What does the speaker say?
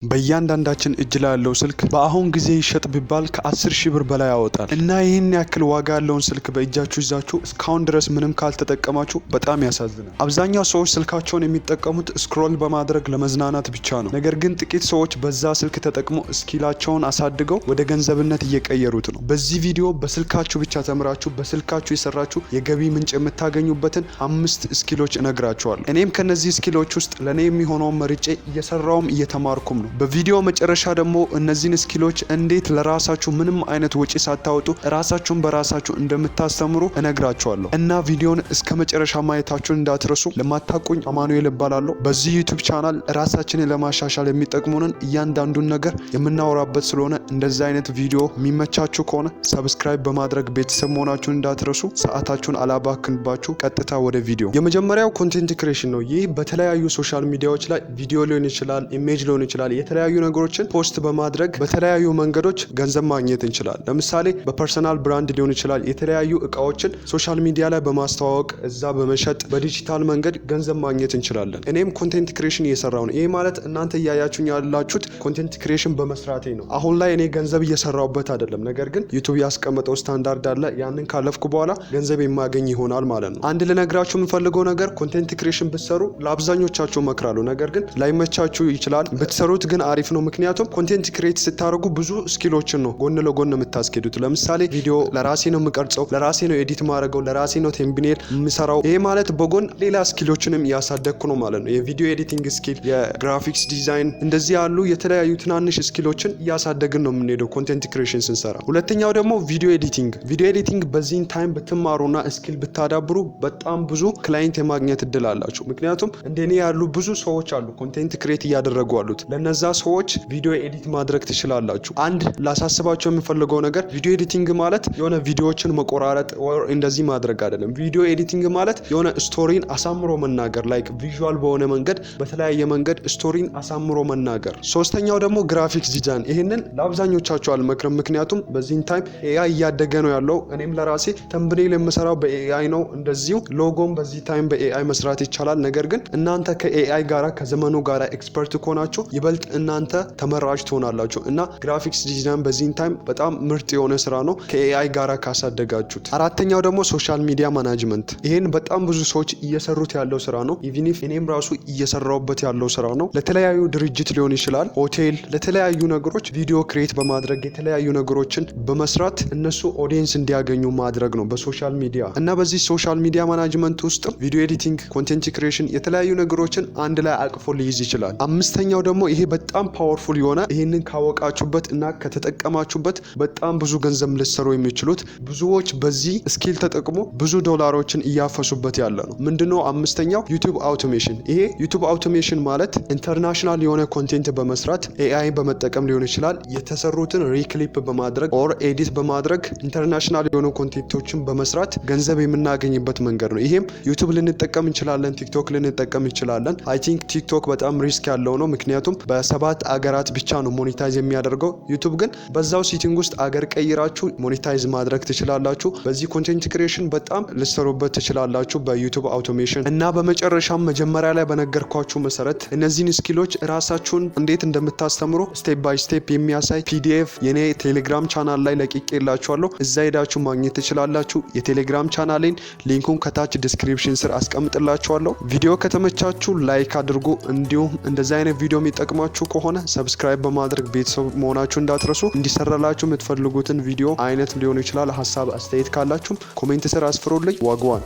በእያንዳንዳችን እጅ ላይ ያለው ስልክ በአሁን ጊዜ ይሸጥ ቢባል ከ10,000 ብር በላይ ያወጣል። እና ይህን ያክል ዋጋ ያለውን ስልክ በእጃችሁ ይዛችሁ እስካሁን ድረስ ምንም ካልተጠቀማችሁ በጣም ያሳዝናል። አብዛኛው ሰዎች ስልካቸውን የሚጠቀሙት scroll በማድረግ ለመዝናናት ብቻ ነው። ነገር ግን ጥቂት ሰዎች በዛ ስልክ ተጠቅሞ skill ኣቸውን አሳድገው ወደ ገንዘብነት እየቀየሩት ነው። በዚህ ቪዲዮ በስልካችሁ ብቻ ተምራችሁ በስልካችሁ የሰራችሁ የገቢ ምንጭ የምታገኙበትን አምስት skill ኦች እነግራችኋለሁ። እኔም ከነዚህ skill ኦች ውስጥ ለእኔ የሚሆነውን መርጬ እየሰራውም እየተማርኩም ነው። በቪዲዮ መጨረሻ ደግሞ እነዚህን skill ኦች እንዴት ለራሳችሁ ምንም አይነት ወጪ ሳታወጡ ራሳችሁን በራሳችሁ እንደምታስተምሩ እነግራችኋለሁ። እና ቪዲዮን እስከ መጨረሻ ማየታችሁን እንዳትረሱ። ለማታውቁኝ አማኑኤል እባላለሁ። በዚህ YouTube channel ራሳችንን ለማሻሻል የሚጠቅሙንን እያንዳንዱን ነገር የምናወራበት ስለሆነ እንደዚህ አይነት ቪዲዮ የሚመቻችሁ ከሆነ subscribe በማድረግ ቤተሰብ መሆናችሁን እንዳትረሱ። ሰዓታችሁን አላባክንባችሁ፣ ቀጥታ ወደ ቪዲዮ። የመጀመሪያው content creation ነው። ይህ በተለያዩ social media ዎች ላይ ቪዲዮ ሊሆን ይችላል፣ image ሊሆን ይችላል፣ የተለያዩ ነገሮችን post በማድረግ በተለያዩ መንገዶች ገንዘብ ማግኘት እንችላለን። ለምሳሌ በ personal brand ሊሆን ይችላል። የተለያዩ እቃዎችን social media ላይ በማስተዋወቅ እዛ በመሸጥ በዲጂታል መንገድ ገንዘብ ማግኘት እንችላለን። እኔም content creation እየሰራሁ ነው። ይህ ማለት እናንተ እያያችሁኝ ያላችሁት content creation በመስራቴ ነው። አሁን ላይ እኔ ገንዘብ እየሰራሁበት አይደለም። ነገር ግን YouTube ያስቀመጠው ስታንዳርድ አለ። ያንን ካለፍኩ በኋላ ገንዘብ የማገኝ ይሆናል ማለት ነው። አንድ ልነግራችሁ የምፈልገው ነገር content creation ብትሰሩ ለአብዛኞቻችሁ እመክራለሁ። ነገር ግን ላይመቻችሁ ይችላል። ብትሰሩት ግን አሪፍ ነው። ምክንያቱም content create ስታደርጉ ብዙ skill ኦችን ነው ጎን ለጎን የምታስኬዱት። ለምሳሌ ቪዲዮ ለራሴ ነው የምቀርጸው፣ ለራሴ ነው edit ማድረገው፣ ለራሴ ነው thumbnail የምሰራው። ይሄ ማለት በጎን ሌላ skill ኦችንም እያሳደግኩ ነው ማለት ነው። የ video editing skill፣ የ graphics design፣ እንደዚህ ያሉ የተለያዩ ትናንሽ skill ኦችን እያሳደግን ነው የምንሄደው content creation ስንሰራ። ሁለተኛው ደግሞ video editing። Video editing በዚህን time ብትማሩና skill ብታዳብሩ በጣም ብዙ client የማግኘት እድል አላችሁ። ምክንያቱም እንደኔ ያሉ ብዙ ሰዎች አሉ content create እያደረጉ አሉት። ለነዛ ሰዎች ቪዲዮ edit ማድረግ ትችላላችሁ። አንድ ላሳስባችሁ የምፈልገው ነገር video editing ማለት የሆነ ቪዲዮዎችን መቆራረጥ ወይ እንደዚህ ማድረግ አይደለም። Video editing ማለት የሆነ story ን አሳምሮ መናገር፣ like visual በሆነ መንገድ በተለያየ መንገድ story ን አሳምሮ መናገር። ሶስተኛው ደግሞ graphics design። ይህንን ለአብዛኞቻችሁ አልመክርም፣ ምክንያቱም በዚህን time AI እያደገ ነው ያለው። እኔም ለራሴ thumbnail የምሰራው በ AI ነው። እንደዚሁ ሎጎም በዚህ time በ AI መስራት ይቻላል። ነገር ግን እናንተ ከ AI ጋራ ከዘመኑ ጋራ expert ከሆናችሁ ይበልጥ እናንተ ተመራጭ ትሆናላችሁ እና graphics design በዚህን time በጣም ምርጥ የሆነ ስራ ነው ከ AI ጋራ ካሳደጋችሁት። አራተኛው ደግሞ social media management። ይሄን በጣም ብዙ ሰዎች እየሰሩት ያለው ስራ ነው። Even if እኔም ራሱ እየሰራሁበት ያለው ስራ ነው። ለተለያዩ ድርጅት ሊሆን ይችላል፣ ሆቴል፣ ለተለያዩ ነገሮች ቪዲዮ create በማድረግ የተለያዩ ነገሮችን በመስራት እነሱ audience እንዲያገኙ ማድረግ ነው በ social media። እና በዚህ social media management ውስጥ video editing፣ content creation፣ የተለያዩ ነገሮችን አንድ ላይ አቅፎ ሊይዝ ይችላል። አምስተኛው ደግሞ ይሄ በጣም powerful የሆነ፣ ይህንን ካወቃችሁበት እና ከተጠቀማችሁበት በጣም ብዙ ገንዘብ ልትሰሩ የሚችሉት፣ ብዙዎች በዚህ skill ተጠቅሞ ብዙ ዶላሮችን እያፈሱበት ያለ ነው። ምንድነው አምስተኛው? YouTube automation። ይሄ YouTube automation ማለት international የሆነ content በመስራት AI በመጠቀም ሊሆን ይችላል፣ የተሰሩትን reclip በማድረግ or edit በማድረግ international የሆኑ content ኦችን በመስራት ገንዘብ የምናገኝበት መንገድ ነው። ይሄም YouTube ልንጠቀም እንችላለን፣ TikTok ልንጠቀም እንችላለን። I think TikTok በጣም risk ያለው ነው፣ ምክንያቱም በሰባት አገራት ብቻ ነው monetize የሚያደርገው። YouTube ግን በዛው setting ውስጥ አገር ቀይራችሁ monetize ማድረግ ትችላላችሁ። በዚህ content creation በጣም ልትሰሩበት ትችላላችሁ በ YouTube automation። እና በመጨረሻም መጀመሪያ ላይ በነገርኳችሁ መሰረት እነዚህን skill ኦች ራሳችሁን እንዴት እንደምታስተምሩ step by step የሚያሳይ PDF የኔ Telegram channel ላይ ለቅቄላችኋለሁ። እዛ ሄዳችሁ ማግኘት ትችላላችሁ። የ Telegram channel ኤን link ኡን ከታች description ስር አስቀምጥላችኋለሁ። ቪዲዮ ከተመቻችሁ like አድርጉ። እንዲሁም እንደዚህ አይነት ቪዲዮ የሚጠቅማችሁ ከሆነ subscribe በማድረግ ቤተሰብ መሆናችሁ እንዳትረሱ። እንዲሰራላችሁ የምትፈልጉትን ቪዲዮ አይነት ሊሆን ይችላል። ሀሳብ አስተያየት ካላችሁም comment ስር አስፍሩልኝ። Wagwan.